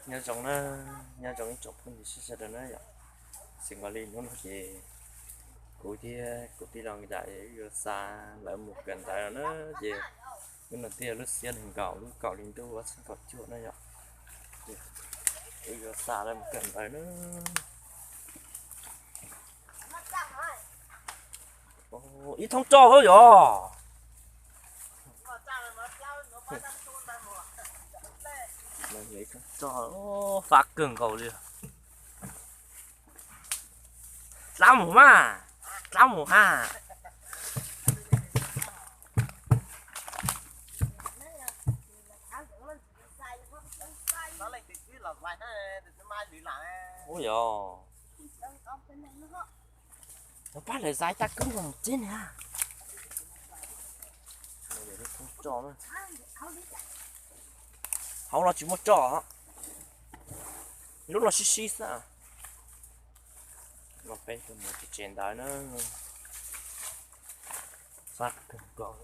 Nyob zoo na, nyob zoo ib tsoom phooj ywg sawv daws na yom. Xeem nkaus li hnub no ces kuv thiab kuv tij laug nkawd yuav xa lawv mus kawm ntawv no na, ces hnub no twb yog lub xiab nees nkaum lub kaum hli ntuj ob txhiab kaum cuaj na yom. Wb yuav xa lawv mus kawm ntawv na. Ib thoob tso xwb yom. Fab kawg nkaus li. Dlaab mus mas, dlaab mus ha. Ub yog, pab lawv zais tag kub mus txib na. Hauv no tsis muaj tso, lub no sib sib xwb. No peb tuaj mus tsev ntawd na. Fab kawg nkaus.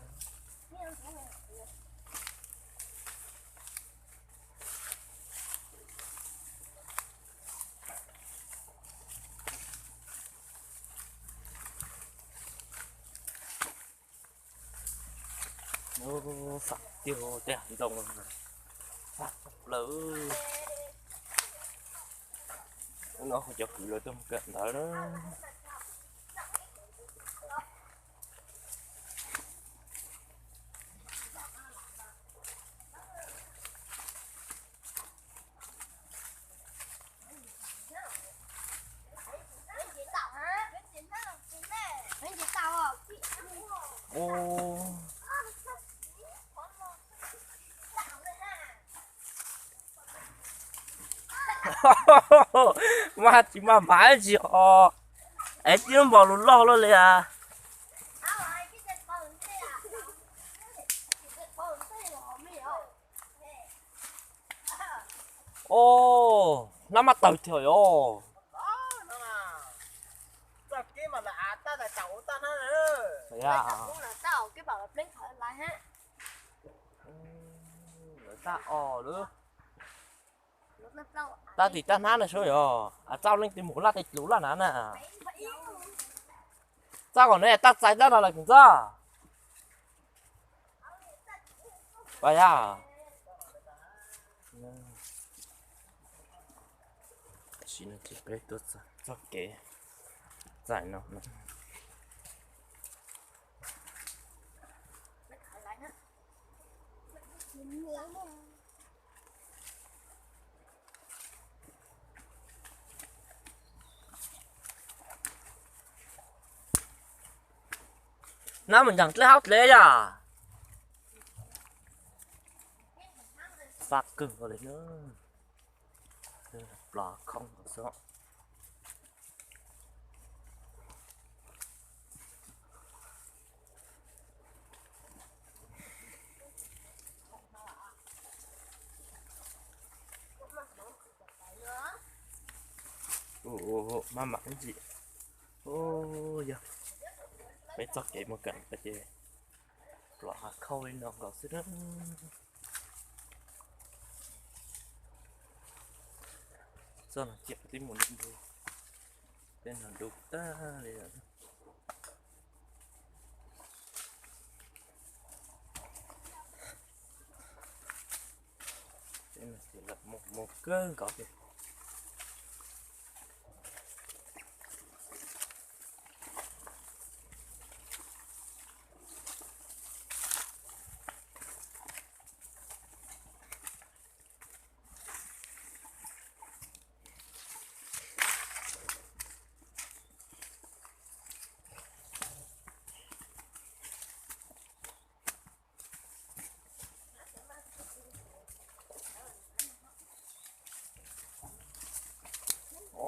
Fab tiag, tej hav ntoo fab tshaj plaws. Hnub no cov kwv lawv tuaj mus kawm ntawv na. Mas tsis maj mam tsis os, es tib lub npau lug loj luaj li as. Os, hnab maj tawg tiag os. Lawv tab os lawm. Tab tim tab hnab na sub yog txaj leej twg mus laj tej dluv laj na na. Txaj kom neb tab txais tab no lawm kuv ntxaj. Pas yog. Tam sim no ces peb tuaj txog txoj kev txais no. Nab mus ncaag dlej haub dlev yog. Fab kawg nkaus li na. Plos khoob nkaus xwb. Maj mam ntsim. Yog peb txoj kev mus kawm ntawv ces plos hav khauj li no nkaus xwb na. Txoj no ces twb mus du du, tej no du tag li lawm. Tej no ces lawv mus mus kawg nkaus li.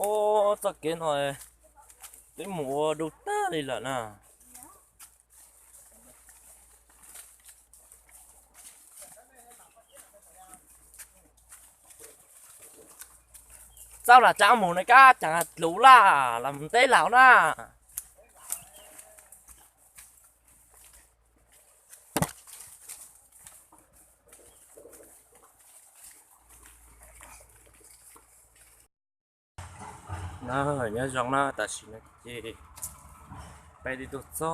Ub, txoj kev no twb mus ua du tag li lawm na. Txauj lam tsav mus na kab caag dluv laj los mus teb laus na. Nyob zoo na, tam sim no ces peb twb tuaj txog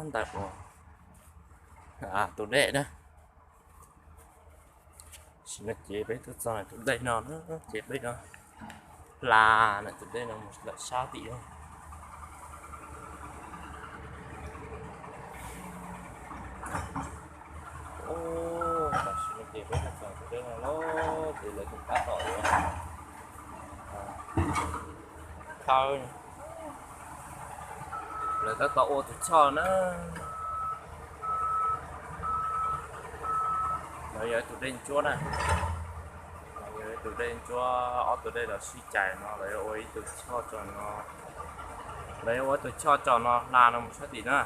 ntawm uas tus dej na. Tam sim no ces peb tuaj txog ntawm tus dej no na, ces peb no hla ntawm tus dej no mus lawm sab tim no. Tam sim no ces peb tuaj txog tus dej no lawm ces lawv tab tom yuav khawb, lawv tab tom ua tus choj na. No yog ib tug dej ntsuab na, yog ib tug dej ntsuab, ob tug dej los sib cais no lawv yuav ua ib tug choj tso no, lawv yuav ua ib tug choj tso no hla no mus sab tim na.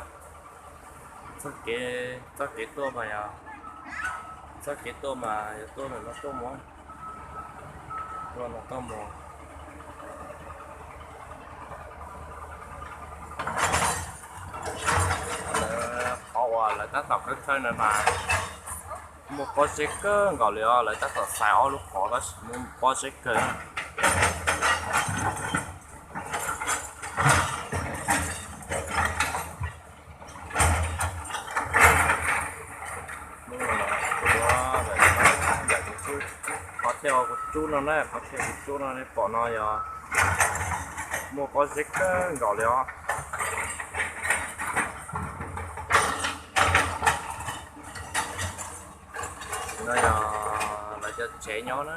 Txoj kev, txoj kev tuaj mas yog, txoj kev tuaj mas yog tuaj ntawm no tuaj mus, tuaj no tuaj mus. Lawv qhov uas lawv tab tom khawb khawb no mas muaj pob zeb kawg nkaus li os, lawv tab tom xais ob lub qhov tab sis muaj pob zeb kawg. Qhov thiaj kuv cub no na, qhov thiaj kuv cub no nej pom no yog muaj pob zeb kawg nkaus li os. No yog lawv cov tsev nyob na.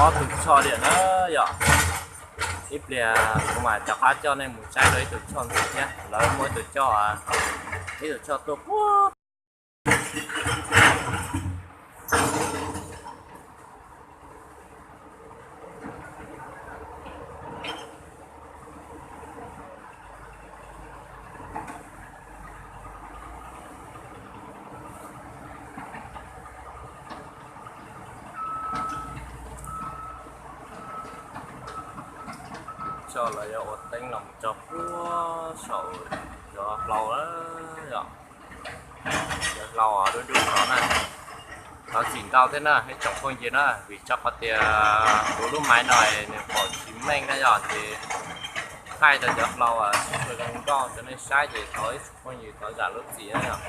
Ob tug choj tiag na yom. Ib pliag kuv mam rov qab coj nej mus saib dua ib tug choj ntxiv thiab, lawv muaj ib tug choj, ib tug choj tuaj puag Choj lawv yuav ua teeb los mus tso puag saum cov hlau, cov hlau dub dub no na. Thov txim ntau thiab na ib tsoom phooj ywg na, vim rau qhov tias kuv lub maiv no nws pom tsis meej na yom, ces thaij tau cov hlau tsis tshua zoo nkauj rau nej saib ces thov ib tsoom phooj ywg thov zam lub txim na yom.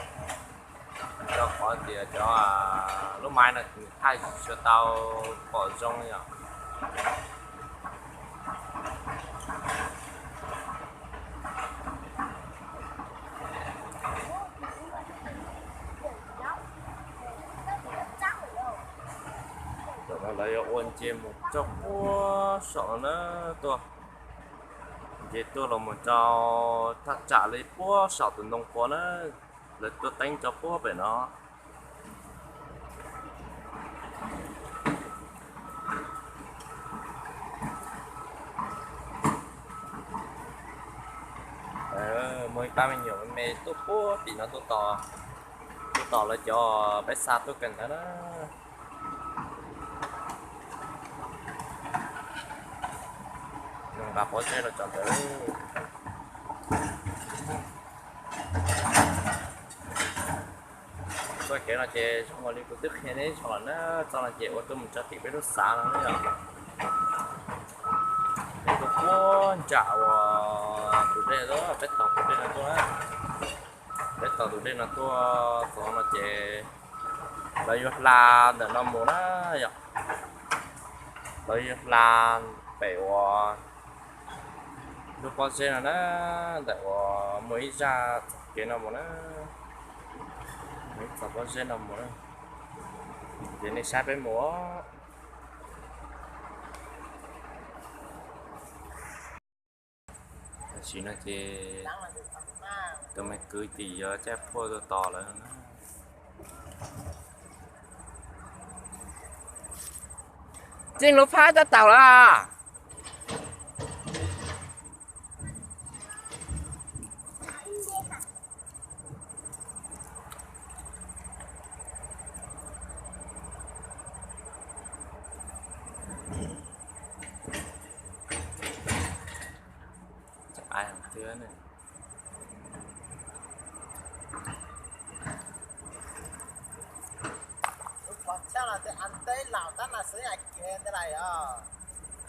Rau qhov tias cov lub maiv no nws thaij tsis tshua tau pom zoo yom. Tam no lawv yuav ua nce mus rau puag saum no na, tuaj nce tuaj los mus rau thaj tsam li puag saum tus ntoo quav na, lawv tuaj teeb rau puag pem no. Muaj ib pab me nyuam me me tuaj puag tim no tuaj tos, tuaj tos lawv cov peb xa tuaj kawm ntawv na. Nqa pob zeb los tso ntawd. Txoj kev no ces zoo ua li kuv twb qhia nej tso lawm na, txoj no ces ua tuaj mus tso tim peb lub xav no na yom. Peb tuaj puag nram uas tus dej, peb taug tus dej no tuaj na. Peb taug tus dej no tuaj txog no ces lawv yuav hla ntawm no mus na yom. Lawv yuav hla pem uas lub pob zeb no na, ntawm uas muaj ib zaj txoj kev no mus na, muaj ib txoj pob zeb no mus na. Ces nej saib peb mus. Tam sim no ces tus me kwv ces yuav caij phuaj tuaj tos lawv no na. Tseej lub phab tab taug lawm.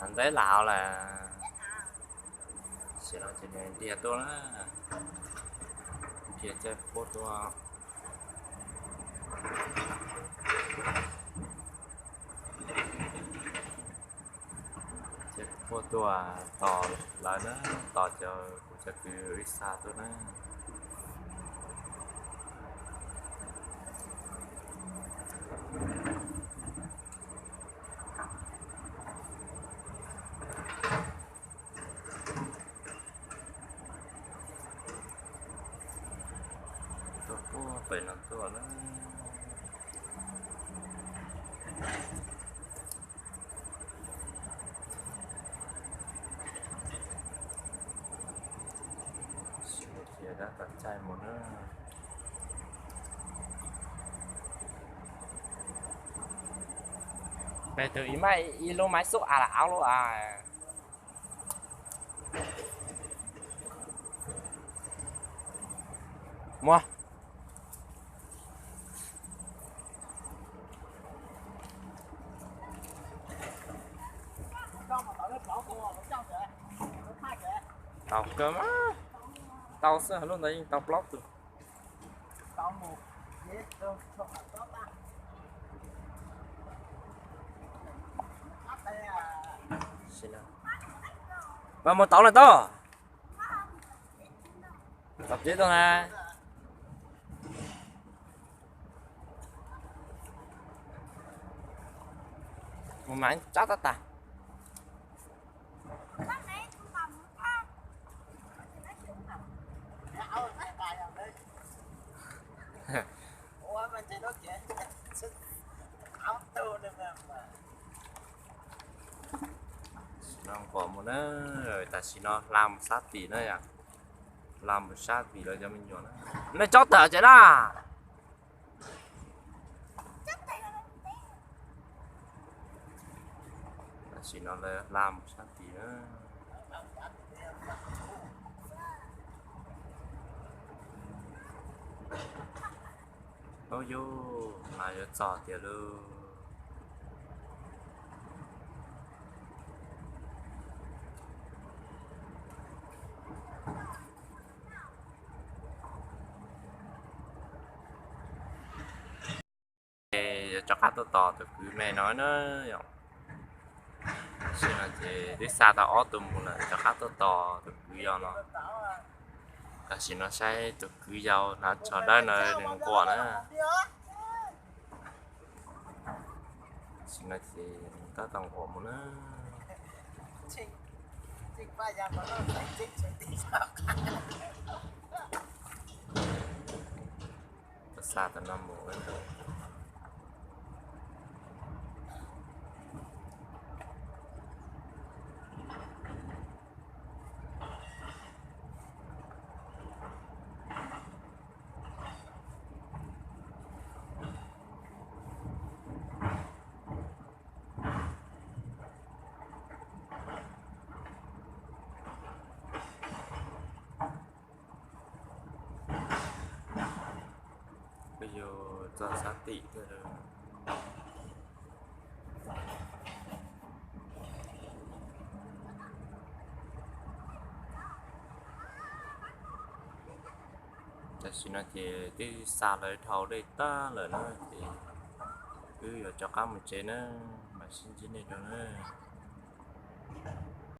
Av nteb laus lawm. Sim no ces nws dhia tuaj na, dhia caij puab tuaj. Caij puab tuaj tos lawv na, tos cov, kuv cov kwv ib xa tuaj na. Tuaj puag pem no tuaj na. Sim mus cia dab tawm caij mus na. Peb tus ib maj ib lub maiv xub as lam aub lub as. Muaj. Tau kawg mas. Tau xwb, lub ntawd yeej tau plaub tus. Mas mus tau lawm tau. Tau tsev tau na. Mus mas tsab tab tas. Sim no nquam mus na, tam sim no hla mus sab tim na yom. Hla mus sab tim lawv cov me nyuam na. Nej tsob tawm tsev na. Tam sim no lawv hla mus sab tim na. Ub yus, mas yuav txog tiag lauj. Yuav rov qab tuaj tos tus kwv me no na yom. Tam sim no ces twb xa tau ob tug mus lawm, rov qab tuaj tos tus kwv yau no. Tam sim no saib tus kwv yau hnav tsho dawb no nws nquam na. Tam sim no ces tab tom nquam mus na. Xa tam no mus. Peb yuav txog sab tim thiab lauj. Tam sim no ces twb xa lawv dhau dej tag lawm na ces wb yuav rov qab mus tsev na, mam sib ntsib nej dua na.